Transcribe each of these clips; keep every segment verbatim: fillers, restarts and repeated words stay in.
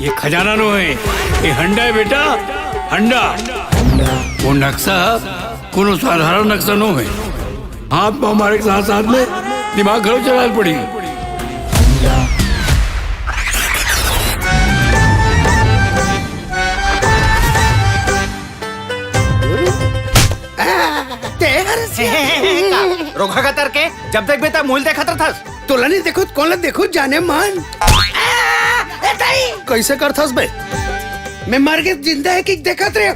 ये खजाना नो हे, ये हंडा हे बेटा, हंडा। वो नक्शा कोनो साधारण नक्शा नो हे। हाथ पाँव मारे के साथ साथ में दिमाग घलो चलाए ल पड़ी। रोखा का तरके, जब देखबे त मूल देखत रथस। तोला नहीं देखो, कोन ला देखो, जाने मन। ए, दाई। कैसे करथस बे? मैं मर के जिंदा हे कि देखत रहे।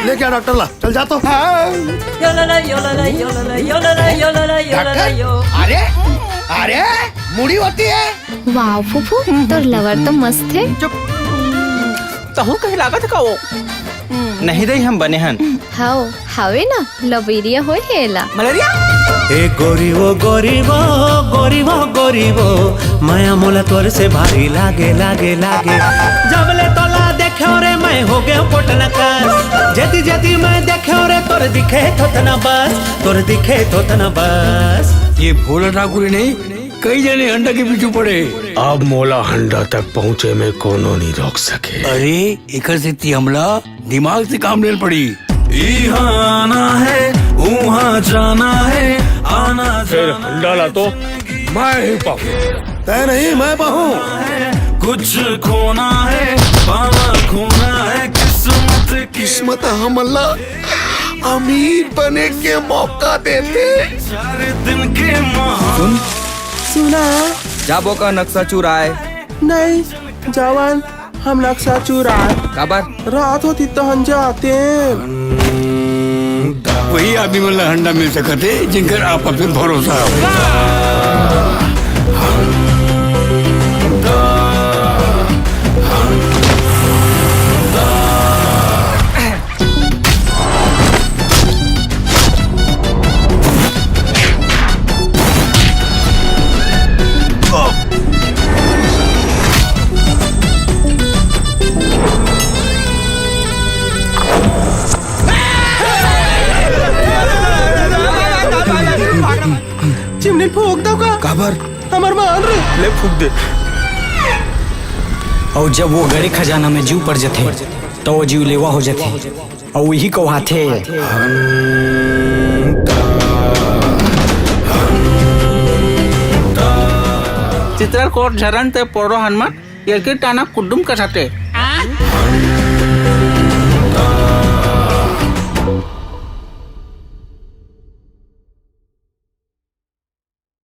ले क्या डॉक्टर ला, चल जा तो। हाँ। योलला, योलला, योलला, योलला, योलला, योलला, डॉक्टर? यो। अरे, अरे, मुड़ी होती है। वाह फूफू, तोर लवर तो मस्त हे। चुप। तहूँ कहीं लागत का वो? नहीं दई, हम बने हन। हव, हवे ना, लबेरिया होय हे एला। मलेरिया? ए गोरी वो, गोरी वो, गोरी वो, गोरी वो, मया मोला तोर से भारी लागे, लागे, लागे। जब ले तोला देखे रे, मैं हो गया पोटना कस। जदी जदी मैं देखे रे, तोर दिखे थोथना बस, तोर दिखे थोथना बस। ये भोला ठाकुर ही नहीं, कई जने हंडा के पीछू पड़े। अब मोला हंडा तक पहुँचे में कोनो नहीं रोक सके। अरे, एकर सेती हमला दिमाग से काम लेल पड़ी। इहाँ आना है, उहाँ जाना है, आना फिर जाना हंडा ला तो मैं ही पाहूँ। तय नहीं, मैं पाहूँ। कुछ खोना है, पाना खोना है, किस्मत की किस्मत हमला अमीर बने के मौका देथे। चार दिन के महा- सुन, सुना। जाबो का नक्शा चुराए? नहीं, जवान, हम नक्शा चुराए। काबर? रात होती तो हम जाते। वही आदमी मन ला हंडा मिल सकत हे, जिनकर आप पे भरोसा हो। चिमनी फूंक दो का? काबर? हमर मान रे। ले फूंक दे। अउ जब वो गड़े खजाना में जीव पड़ जथे, त वो जीव लेवा हो जथे। अउ इही कहाथे। चित्रकोट झरन ते पोरो हनुमान, ये के टाना कुड्डुम कसाते।